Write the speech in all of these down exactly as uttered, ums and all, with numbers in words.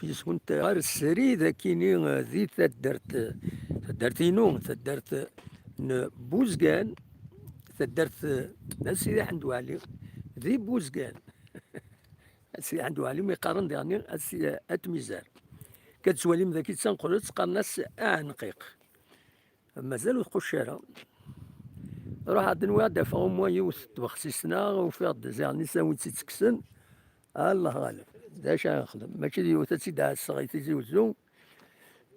Yis-went ɣer srid akini, eh, di taddart, taddart-inu, taddart n Buzgan, taddart n Sidi Ḥmed Waɛli, di Buzgan. Sidi Ḥmed Waɛli mi qqaren diɣenni At Mizar. Kad ttwalim daki d tanqelt, qqaren-as Aɛenqiq. Mazal ur tqucc ara. Ruḥeɣ-d nwiɣ ad d-afeɣ au moins yiwet n tbexsist-nneɣ, ufiɣ-d ziɣen isawin tt-ittekksen. Allah ɣaleb. D acu ara nexdem? Mačči d yiwet ad tt-id-ɛasseɣ i Tizi Wezzu.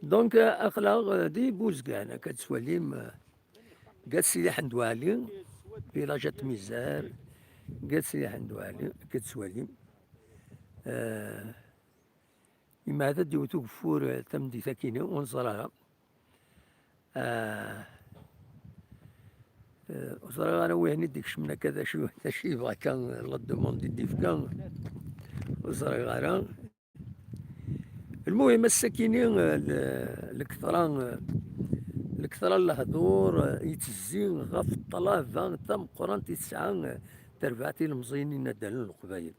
Donc, aql-aɣ, euh, di Buzgan, akka ad twalim, euh, deg At Sidi Ḥmed Waɛli, village At Mizar, deg At Sidi Ḥmed Waɛli, akka ad twalim. Euh, Imeɛda ad d-iwet ugeffur, eh, tameddit-akini, ur neẓri ara. Ah, eh, ur ẓriɣ ara wihin i d-ikecmen akka d acu, d acu yebɣa akka, la demande i d-ifka. Ur ẓriɣ ara. Lmuhim, ass-akini, eh, l-, lektra, eh, lektra n lehdur, eh, yettezzi ɣef ṭṭlaba tameqqrant i tesɛa, eh, terbaɛt ilemẓiyen inaddalen n Leqbayel.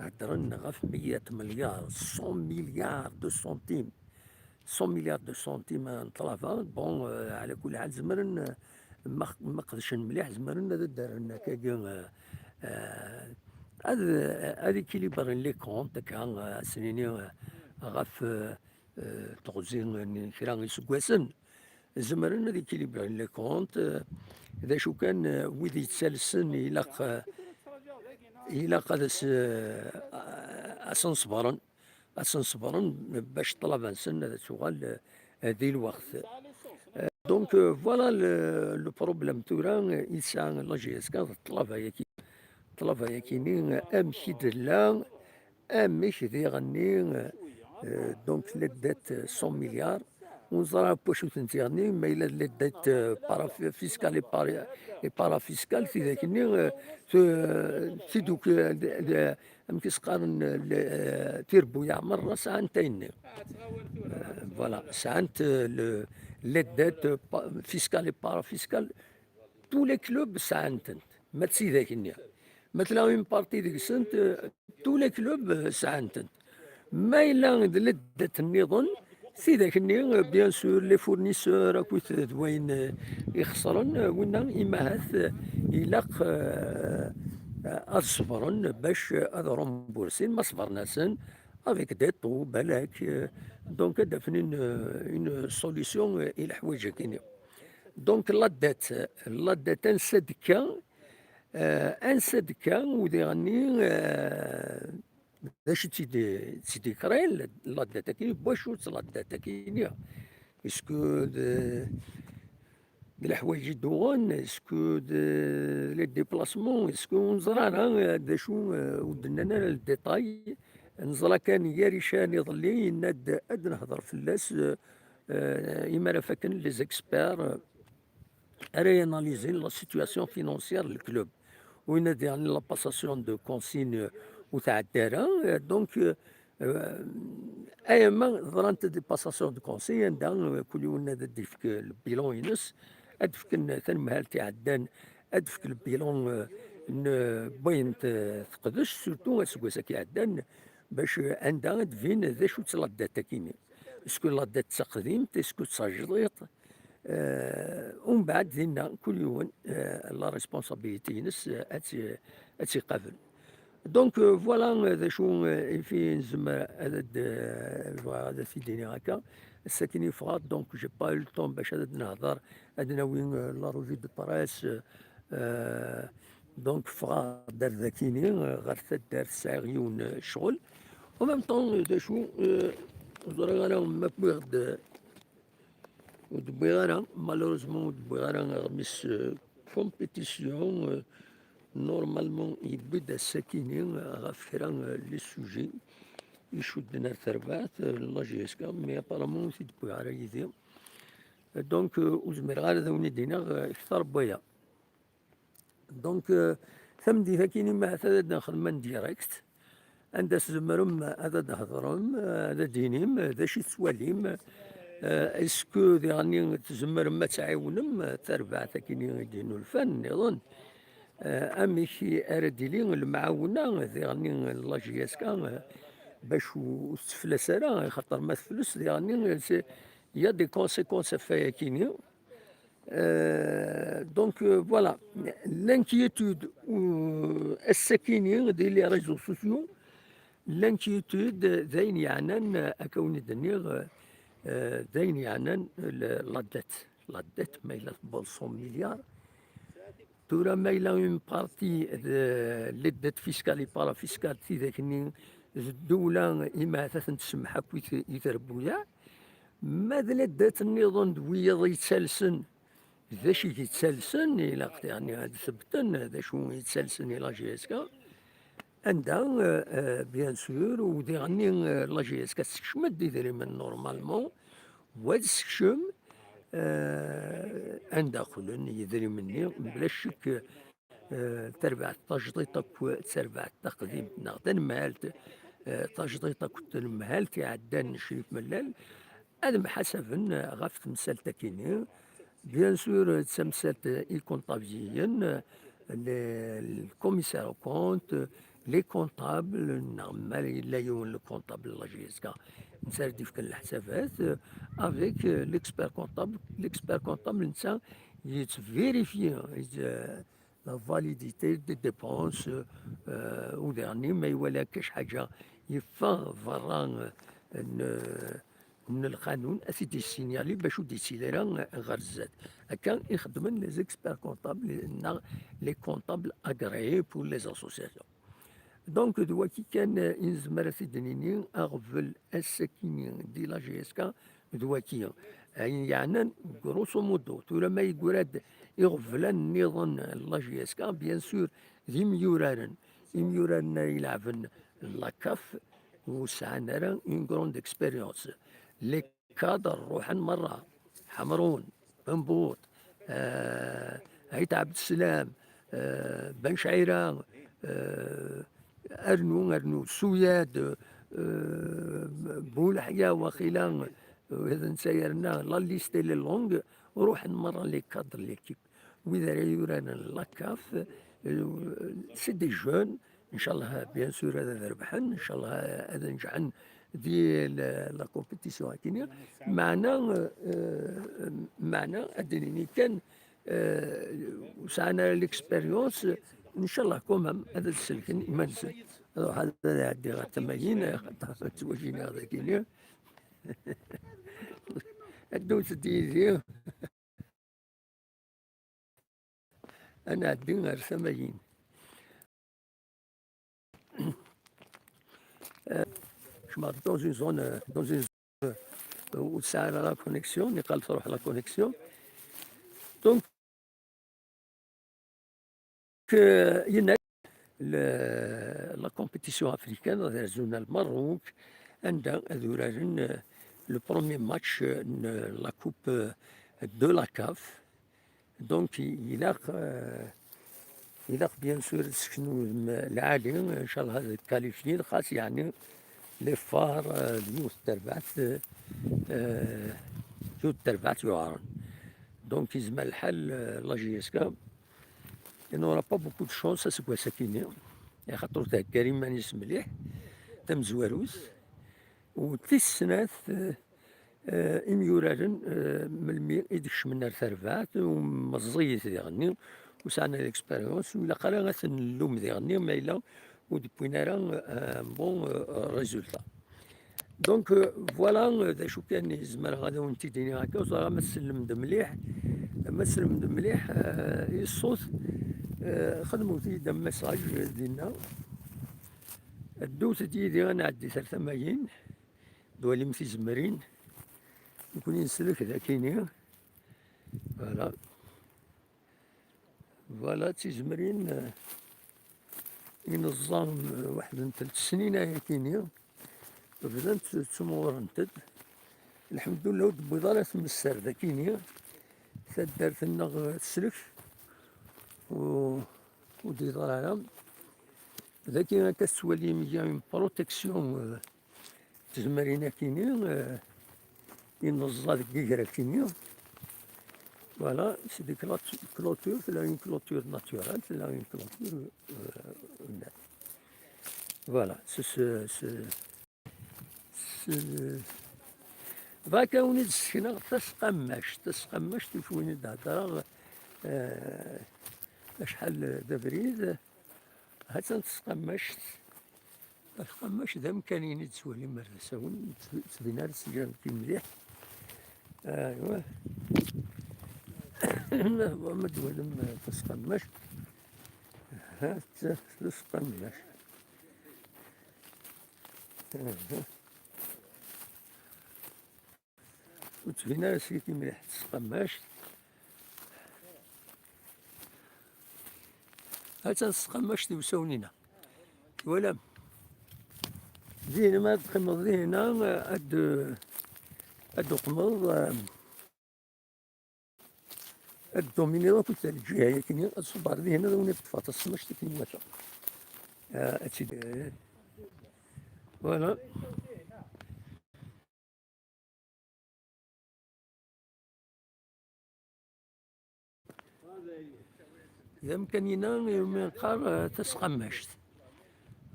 Heddren ɣef meyya milyar, cent milliards de centimes. Cent milliards de centimes n ṭṭlaba. Bon, euh, ɛla kulli ḥal, zemren, euh, ma, ma qedcen mliḥ, zemren ad ddren akkagi, euh, euh, ad, ad équilibren les comptes, akka, euh, ad s-nini, euh, ɣef, euh, euh, teɣzi n kra iseggasen. Zemren ad équilibren les comptes, euh, d acu kan, euh, wid yettalsen ilaq, euh, ilaq ad as-, euh, ad sen-ṣebren, ad sen-ṣebren bac ṭṭlaba-nsen ad tuɣal, euh, di lweqt. Euh, donc, euh, voilà le, le problème tura, euh, i tesɛa la J S K d ṭṭlaba-yaki. Ṭṭlaba-yakini, euh, amek i d-tella, amek diɣenni, euh, donc, la dette cent milliards, ur neẓri ara n wacu-tent diɣenni, ma yella la dette, euh, para-, fiscale et para-, et parafiscale, tidak-nni, euh, tu-, euh, tiduk-, euh, de, de, amek i s-qqaren, euh, le, euh, tirebbuyaɛ merra sɛant ayenni. Euh, voilà, sɛant, euh, le, la dette, euh, pa-, fiscale et parafiscale, tous les clubs sɛan-tent, ma d tidak-nni. Ma tella une partie deg-sent, euh, tous les clubs, euh, sɛan-tent. Ma yella d la dette nniḍen, tidak-nni, euh, bien sûr, les fournisseurs akked d wayen, euh, ixesren, euh, winna imahat, euh, ilaq, euh, ad ṣebren bac, euh, ad remboursin, ma ṣebren-asen, avec des taux, balak, euh, donc ad d-afen une, une solution, euh, i leḥwayeǧ-akini. Donc la dette, la dette ansa d-tekka, euh, ansa d-tekka, u diɣenni, euh, d acu i tt-id-, tt-id-yekrayel, la dette-akini, n wacu-tt la dette-akini? Est-ce que d, d leḥwayeǧ i d-uɣen, est-ce que d, d les déplacements, est-ce que ur neẓri ara, euh, d acu, euh, ur d-nnan ara le détail. Neẓra kan Yarican iḍelli yenna-d ad nehder fell-as, euh, euh, imi ara faken les experts, euh, ara yanalizin la situation financière n club. Winna diɣen la passation de consigne ur tɛedda ara, euh, donc, euh, euh, ayama ḍrant des passations de consigne, anda, euh, kul yiwen ad d-yefk le bilan-ines, ad d-fken tanemhalt iɛeddan, ad d-fek le bilan, euh, n, euh, wayen t-, teqdec, surtout aseggas-agi iɛeddan, bac, euh, anda ad d-tbin d acu-tt la dette-akini. Est-ce que la dette d taqdimt, est-ce que d tajdiṭ? Euh, umbeɛd dinna, kul yiwen, euh, la responsabilité-ines, euh, ad tt-, ad tt-iqabel. Donc, euh, voilà, euh, d acu, euh, ifi nezmer ad, ad, euh, bɣiɣ ad t-id-iniɣ akka. Ass-akin i ffɣeɣ, donc j'ai pas eu le temps bac ad, ad nehder, ad nawi, euh, la revue de presse, euh, euh, donc ffɣeɣ-d ar dakini, euh, ɣer taddart, sɛiɣ yiwen, euh, ccɣel. En même temps, euh, d acu, euh, ur ẓriɣ ara ma wwiɣ-d, ur d-wwiɣ ara, malheureusement, ur d-wwiɣ ara aɣmis, euh, compétition, euh, normalement, yewwi-d ass-akini, euh, ɣef kra, euh, les sujets icudden ar terbaɛt, euh, la J S K, mais apparemment ur t-id-wwiɣ ara yid-i. Euh, donc, euh, ur zmireɣ ara ad awen-id-iniɣ, euh, kter n waya. Donc, euh, tameddit-akini, ma ad nexdem en direct, anda tzemrem ad d-hedrem, euh, ad d-inim, euh, d acu i tettwalim, euh, est-ce que diɣenni tzemrem ad tɛiwnem, euh, tarbaɛt-akini i d-yennulfan nniḍen? Euh, amek ara d-tili lemɛawna diɣenni n la J S K, euh, bac ur tetteflas ara, xaṭer ma tefles, diɣenni, c'est, il y a des conséquences ɣef wayagi-nni. Euh, donc, euh, voilà, l'inquiétude, euh, ass-akini, di les réseaux sociaux, l'inquiétude, d ayen yeɛnan, euh, akka wen-d-nniɣ, euh, d ayen yeɛnan le, la dette. La dette, ma yella tewweḍ cent milliards, tura ma yella une partie de les dettes fiscales et parafiskales, tidak-nni d ddewla, imahat ad tent-tsemmeḥ akk i t-, i trebbuyaɛ, ma d les dettes nniḍen d wiyaḍ yettalsen, d acu i yettalsen, ilaq, yeɛni, ad sebten d acu i yettalsen i la G S K. Anda, euh, euh, bien sûr, u diɣenni, euh, la G S K tessekcem-d idrimen normalement, wa tessekcem, euh, anda qqlen yidrimen-nni, bla ccek, euh, tarbaɛt tajdiṭ akk d tarbaɛt taqdimt neɣ tanemhalt, euh, tajdiṭ akk d tanemhalt iɛeddan Crif Mellal, ad mḥasaben ɣef temsalt-akini. Bien sûr, d tamsalt ikunṭabliyen, le, le commissaire aux comptes, les comptables, neɣ ma yella yiwen le comptable n la G S K, netta ara d-ifken leḥsabat, avec, euh, l'expert comptable. L'expert comptable, netta, yettverifyi, yettverifyi la validité des dépenses, euh, u diɣenni ma iwala akka ḥaǧa yeffeɣ berra, euh, n, n lqanun, ad t-id-yessinyali bac ur d-yettili ara ɣer zdat. Akka i xeddmen les experts comptables neɣ les comptables agréés pour les associations. Donc, d waki kan, euh, i nezmer ad t-id-nini, aɣbel ass-akini di la G S K, d waki. Ayen yeɛnan, grosso modo, tura ma yeggura-d iɣeblan nniḍen n la G S K, bien sûr, d imyuraren. Imyuraren ara ilɛben la CAF, ur sɛan ara une grande expérience. Les cadres ruḥen merra. Ḥemrun, Benbut, euh, Ayt Ɛebdeslam, euh, Ben Cɛira, euh, rnu, rnu, Suyad, euh, Buleḥya, waqila, euh, d netta yerna, la liste elle est longue, ruḥen merra les cadres, l'équipe. Wid ara yuraren la CAF, euh, c'est des jeunes, ncallah, bien sûr, ad, ad rebḥen, ncallah, ad nǧeɛen di la, la compétition akini. Meɛna, euh, meɛna, ad d-nini kan, euh, ur sɛan ara l'expérience, ncallah, quand même, ad, ad selken iman-nsen. Ad ruḥeɣ ad ɛeddiɣ ɣer tamayin, xaṭer ttwajiniɣ dagini. Ddut-d yid-i. Ad nɛeddi ar tamayin. Euh, je m'arrête dans une zone, euh, dans une zone, euh, où ça a la connexion, niqal truḥ la connexion. Donc, euh, yenna-, le, la compétition africaine, ad rzun ar Lmerruk, anda ad uraren, euh, le premier match, euh, n la coupe, euh, de la CAF. Donc, i-, ilaq, euh, ilaq, bien sûr, ad seknen udem lɛali, ncallah ad qualifyin, xas, yeɛni, les phares, euh, d yiwet n terbaɛt, euh, d yiwet n terbaɛt yuɛren. Donc, yezmer lḥal, euh, la G S K, il n'aura pas beaucoup de chance aseggas-akini, axaṭer ur thegga ara iman-is mliḥ, tamezwarut. U tis snat, euh, euh, imyuraren, euh, melmi i d-kecmen ar terbaɛt, u meẓẓiyit diɣenni, ur sɛan ara l'expérience, ur ilaq ara ad ten-nlum diɣenni, ma yella ur d-wwin ara, euh, un bon, euh, résultat. Donc, euh, voilà, euh, d acu kan i zemreɣ ad awen-t-id-iniɣ akka, ẓriɣ ma tsellem-d mliḥ, ma tsellem-d mliḥ, euh, i ṣṣut, euh, xedmewt-iyi-d am message dinna. Ddut-d yid-i ad nɛeddi ar tamayin, d walim tizemrin, nekni neslek dakini. Voilà. Voilà, d tizemrin, euh, i neẓẓa, euh, waḥed n telt snin ayakini, bdant ttimɣurent-d. Lḥemdullah, ur d-tewwiḍ ara tmessar dakini. Taddart-nneɣ, euh, teslek, u-, ur d-yeḍra ara. Daki akka tettwalim, il y a une protection, euh, tezmarin akini, euh, i neẓẓa deg yiger-akini. Voilà, c'est des clôtu-, clôtures, tella une clôture naturelle, tella une clôture, euh, humaine. Voilà, c'est ce, ce, Eh, bɣiɣ ad wen-id-ssekneɣ tasqammact. Tasqammact, ɣef win i d-heddreɣ, eh, acḥal d abrid. Ha-tt-an tesqammact. Tasqammact d amkan-nni i d-tettwalim ar d asawen, ur tettbin ara seg-a mliḥ. Aywa. Ma twalam, eh, tasqammact. Ha-tt-a tasqammact. Aha. Ur tettbin ara seg-i mliḥ tesqammact. Ha-tt-an tesqammact i usawen-inna. Twalam? Dihin, ma ad teqqimeḍ dihin, ad, ad d-uqmeḍ, eh, ad dominiḍ akk lǧiha-yakini, ad ṣubbeḍ dihin, ad wen-id-ṭṭfeɣ tasqammact akken iwata. Ah, ad tt-id-, voilà. D amkan-inna iwumi neqqar, eh, tasqammact.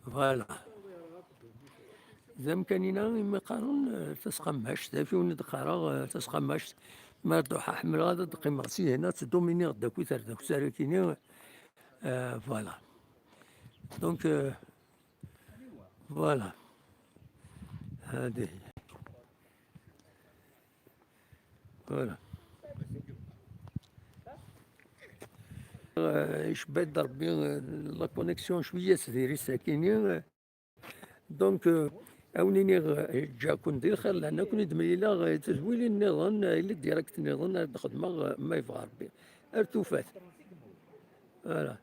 Voilà. D amkan-inna iwumi qqaren, eh, tasqammact. D acu i wen-d-qqareɣ, eh, tasqammact. Ma d-ruḥeɣ ḥemmleɣ ad d-qqimeɣ syin, ad ttdominiɣ-d akk i tardawt ara kini. Eh, voilà. Donc, eh, voilà. Hadi. Voilà. Eh, icebba-d Rebbi, eh, la connexion cwiya s diri sakini. Donc, eh, a wen-iniɣ, eh, ǧǧiɣ-ken di lxir, lehna ken-id-mlileɣ, eh, tedwilin nniḍen, eh, les directs nniḍen ara d-xedmeɣ, eh, ma yebɣa Rebbi. Ar tufat. Voilà.